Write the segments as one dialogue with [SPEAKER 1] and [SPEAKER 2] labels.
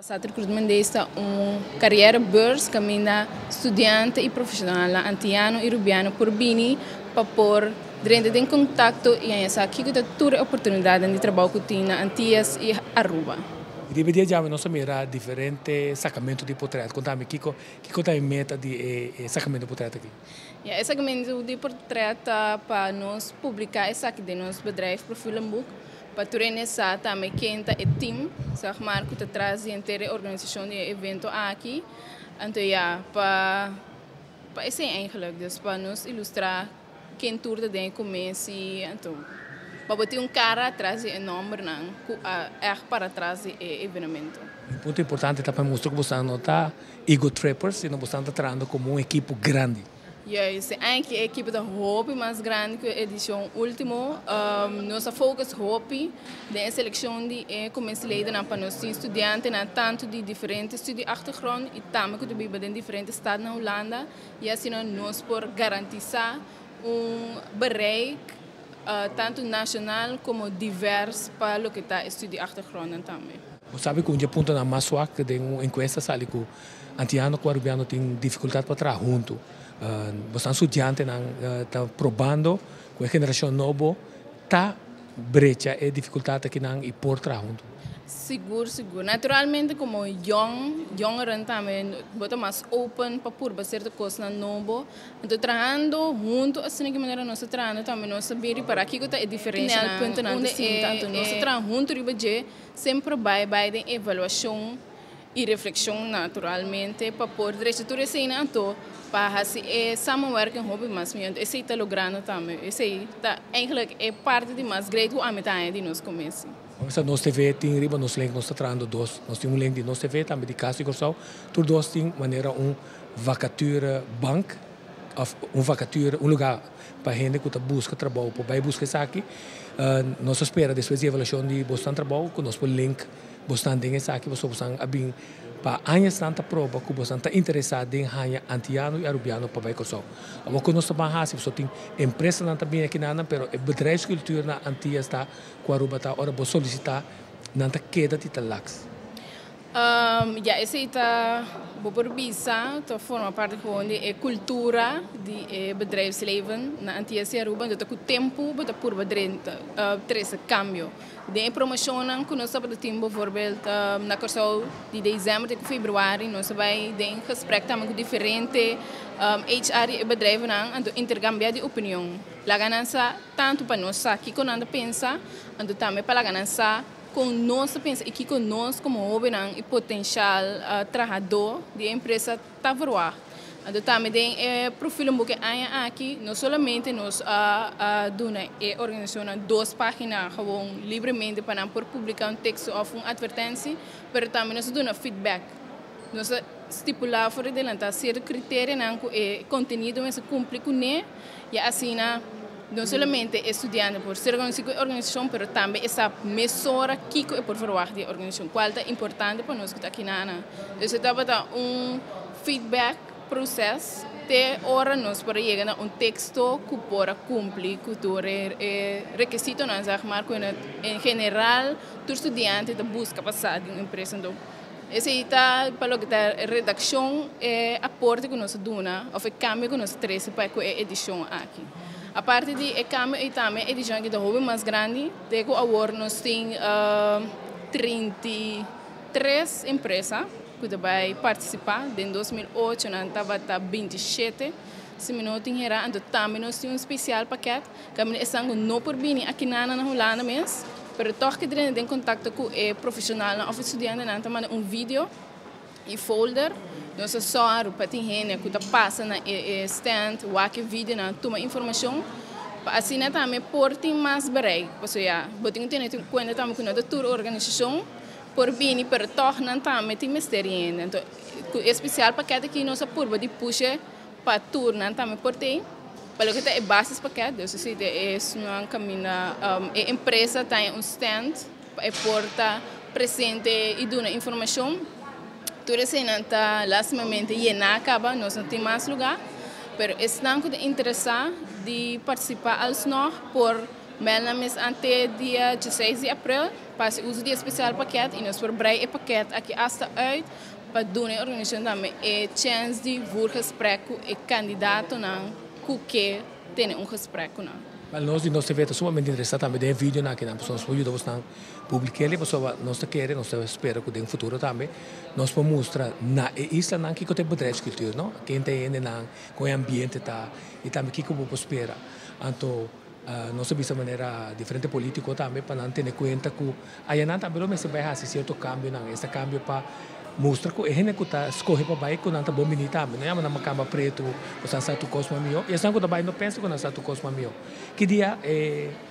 [SPEAKER 1] SAT Recruitment Days ta un carrièrebeurs caminda studiante y profesionalnan Antiano y Rubiano por bini pa por drenta den contacto y haña sa kico ta tur e oportunidadnan di trabou cu tin na Antias y Aruba.
[SPEAKER 2] Riba dia djawe nos a mira diferente sacamento di potret. Contami kico kico ta e meta di e sacamento di potret aki?
[SPEAKER 1] Ja, e sacamento di potret ta pa nos publica esaki den nos bedrijf profilenboek. Pa tur hende sa tambe ken ta e team, zeg maar, ku ta tras di henter e organisashon di e evento aki. Anto ya, pa pa esei eigenlijk. Dus pa nos ilustrá ken tur ta den e komesi. Anto pa bo tin un kara atras di e nòmbernan ku a ègt para tras di e evenemento.
[SPEAKER 2] Un punto importante ta pa mustra ku boso no ta ego trippers, sino boso ta trahando komo un ekipo grandi.
[SPEAKER 1] Juist, e aña aki e ekipo ta hopi mas grandi ku e edishon último. Nos a focus hopi den e selekshon di e komensleidernan pa nos tin studiantenan tantu di diferente studieachtergrond i tambe ku ta biba den diferente stad na Hulanda i asina nos por garantisá un bereik tantu nashonal komo divers pa loke ta e studieachtergrondnan tambe.
[SPEAKER 2] Bo sabi ku un dje puntonan mas swak den un enkuesta sali ku Antiano ku Arubiano tin difikultat pa traha huntu. Bosnan studiantenan ta probando ku e generashon nobo ta brecha e difikultat akinan i por traha huntu.
[SPEAKER 1] Sigur, sigur. Naturalmente komo yong, yongeren tambe bo ta mas open pa purba sierto kosnan nobo. Anto trahando huntu asina ki manera nos ta trahando tambe nos ta bin ripará kiko ta e diferenshanan, puntonan ta sinta. Anto nos ta traha huntu riba dje, semper bai bai den evaluashon. I reflekshon naturalmente pa por drecha tur eseinan anto pa hasi e samenwerking hopi mas mihó. Anto esei ta logrando tambe. Esei ta eigenlijk e parti di mas great ku ami ta haña di nos komesi.
[SPEAKER 2] Esta Nos TV tin riba nos link nos ta trahando dos. Nos tin un link di Nos TV tambe di Cas di Kòrsou. Tur dos tin manera un vacature bank òf un vacature un lugá pa hende ku ta buska trabou por bai buska esaki. Nos ta spera despues di evaluashon di bosnan trabou ku nos por link Bosnan den esaki pasobra bosnan a bin pa añasnan ta proba ku bosnan ta interesá den haña antiano i arubiano pa bai Kòrsou. Awor ku nos ta ban hasi pasobra tin empresanan ta bini akinanan pero e bedrijfscultuur na Antias ta ku Aruba ta ora bo solisitá nan ta keda di ta laks.
[SPEAKER 1] Ya esei ta bo por bisa ta forma parti gewoon di e cultura di e bedrijfsleven na Antias i Aruba. Enton ta ku tempu bo ta purba drenta trese kambio. Den e promoshonnan ku nos tabata tin bovoorbeeld na Kòrsou di desèmber te ku febrüari nos a bai den gesprek tambe ku diferente HR di e bedrijvennan anto interkambiá di opinion. Laga nan sa tantu pa nos sa kiko nan ta pensa anto tambe pa laga nan sa kon nos ta pensa i kiko nos komo hóbennan i potenshal trahadó di e empresa ta verwagt. Anto tambe den e profilenboek e aña aki no solamente nos a duna e organisacionnan dos pagina gewoon libremente pa nan por publica un texto of un advertentie, pero tambe nos a duna feedback. Nos a stipula for di delanta cierto criterianan cu e contenido mester cumpli cune y asina no solamente e studiante por ser conoci cu e organisacion, pero tambe e sa mesora kico e por verwagt di e organisacion, cual ta importante pa nos cu ta aki na. Dus e tabata un feedback proces te ora nos por a yega na un texto cu por a cumpli cu tur e requisitonan, zeg maar, cu en general tur studiante ta busca pa sa di un empresa. Anto esey ta pa loke ta redaccion e aporte cu nos a duna of e cambio cu nos a trece pa cu e edicion aki. Aparte di e cambio ey tambe e edicion aki ta hopi mas grandi te cu awor nos tin 33 empresa ku ta bai partisipá. Den 2008 nan tabata 27, si mi no tin herá. Anto tambe nos tin un spesial pakèt kaminda esnan ku no por bini akinan na Hulanda mes, pero tòg ke drenta den kontakto ku e profeshonalnan òf e studiantenan ta manda un video i folder. Nos a sòru pa tin hende ku ta pasa na e stand, wak e videonan, tuma informashon pa asina tambe por tin mas bereik. Pasobra ya bo tin ku tene kuenta tambe ku no ta tur organisashon por bini, pero tòg nan tambe tin mester di hende. Anto ku e spesial pakèt aki nos a purba di pusha pa tur nan tambe por tin, pa loke ta e basispakèt. Dus esei ta esnan kaminda e empresa ta un stand pa e por ta presente i duna informashon. Tur eseinan ta lastimamente yená kaba, nos no tin mas lugá, pero esnan ku ta interesá di partisipá alsnog por mèl nan mes ante dia 16 di aprel. Pa uso di speciaal pakket i nos por brei e pakket aki hasta uit pa duna e organisashon tambe e chèns di voer gesprek ku e kandidatonan ku ke tene un gesprek ku nan.
[SPEAKER 2] Wel, nos di Nos TV ta sumamente interesá tambe den e videonan akinan, pasobra nos por yuda bosnan publik'é, pasobra nos ta kere, nos ta spera ku den futuro tambe nos por mustra na e islanan kiko ta e bedrijfscultuur, no? Ken ta e hendenan, kon e ambiente ta i tambe kiko bo por spera. Anto nos a bisa manera diferente polítiko tambe pa nan tene kuenta ku ayanan tambe lo mester bai hasi sierto kambionan. Esta kambio pa mustra ku e hende ku ta skohe pa bai ku nan ta bon bini tambe. No yama nan makamba pretu ku sa sa tur kos mas mihó. I esnan ku ta bai no pensa ku nan sa tur kos mas mihó. Ki dia e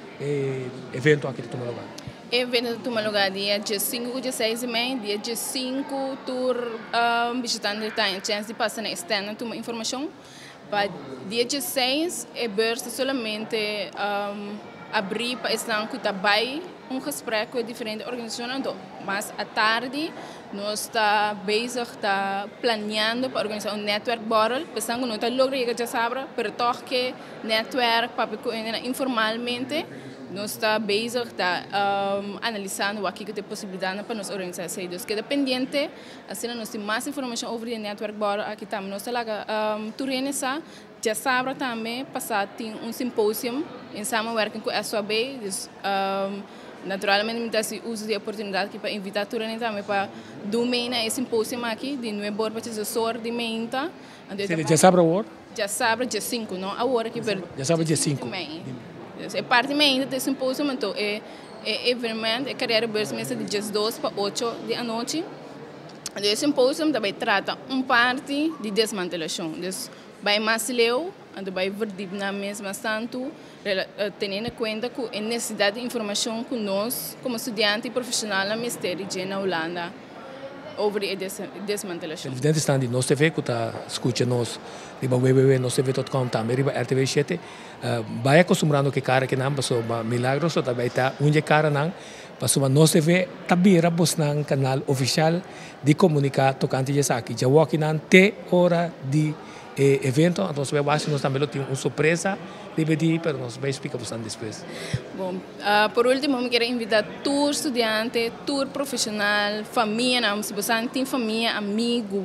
[SPEAKER 2] evento aki ta tuma lugá?
[SPEAKER 1] E evento ta tuma lugá dia diesinku ku dieseis di mei. Dia diesinku tur bishitante ta haña chèns di pasa na e stènd nan tuma informashon. Pa dia dieseis e beurs ta solamente abrí pa esnan ku ta bai un gesprek ku e diferente organisashonnan. Anto mas atardi nos ta bezig ta planeando pa organisá un netwerkborrel pa esnan ku no ta logra yega djasabra pero tòg ke netwerk papia ku hendenan informalmente. Nos ta bezig ta analisando wak kiko ta e posibilidatnan pa nos organisá esei. Dus keda pendiente. Asina nos tin mas informashon over di e netwerkborrel aki tambe. Nos ta laga tur hende sa. Djasabra tambe pasá tin un symposium in samenwerking ku SOAB. Dus naturalmente mi ta hasi uso di e oportunidat aki pa invitá tur hende tambe pa dun mee na e symposium aki di nuebe or pa diesdos or di meinta.
[SPEAKER 2] Sede djasabra awor?
[SPEAKER 1] Djasabra diesinku, no awor aki pero
[SPEAKER 2] Djasabra diesinku.
[SPEAKER 1] Dus e parti meinta ta e symposium anto e E evenement, e carrièrebeurs mester di 12 pa 8 di anochi. Anto e symposium ta bai trata un parti di desmantelashon. Dus bai mas leu, anto bai verdiep nan mes mas tantu, teniendo kuenta ku e nesesidat di informashon ku nos komo studiante i profeshonalnan mester di dje na Hulanda over di e desmantelashon.
[SPEAKER 2] Televidente di Nos TV ku ta skucha nos riba www.nostv.com tambe riba RTV 7. Bai acostumbrando cu e cara kinan pasobra Milagros lo ta bay ta un dje caranan pasobra Nos TV ta bira bosnan canal oficial di comunica tocante dje esaki. Djawokinan te ora di e evento anto nos bay wak si nos tambe lo tin un sorpresa riba e di pero nos bay splica bosnan despues.
[SPEAKER 1] Bon, por ultimo mi kier a invita tur studiante, tur profesional, famianan, si bosan tin famia, amigo,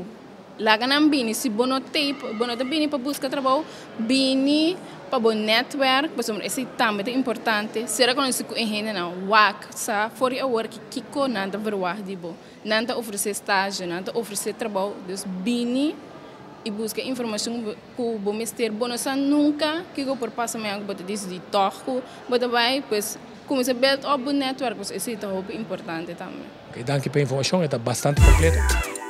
[SPEAKER 1] Laga nan bini. Si bo no t'ei, bo no ta bini pa buska trabou, bini pa bo netwerk, pasobra esei tambe ta importante. Sera konosí ku e hendenan, wak sa for di awor ki kiko nan ta verwagt di bo. Nan ta ofresé stage, nan ta ofresé trabou, dus bini i buska informashon ku bo mester. Bo no sa nunka kiko por pasa mañana ku bo ta disidí tòg ku bo ta bai, pues kuminsá build up bo netwerk, pasobra esei ta hopi importante tambe.
[SPEAKER 2] Oke, danki pa e informashon, e ta bastante kompleto.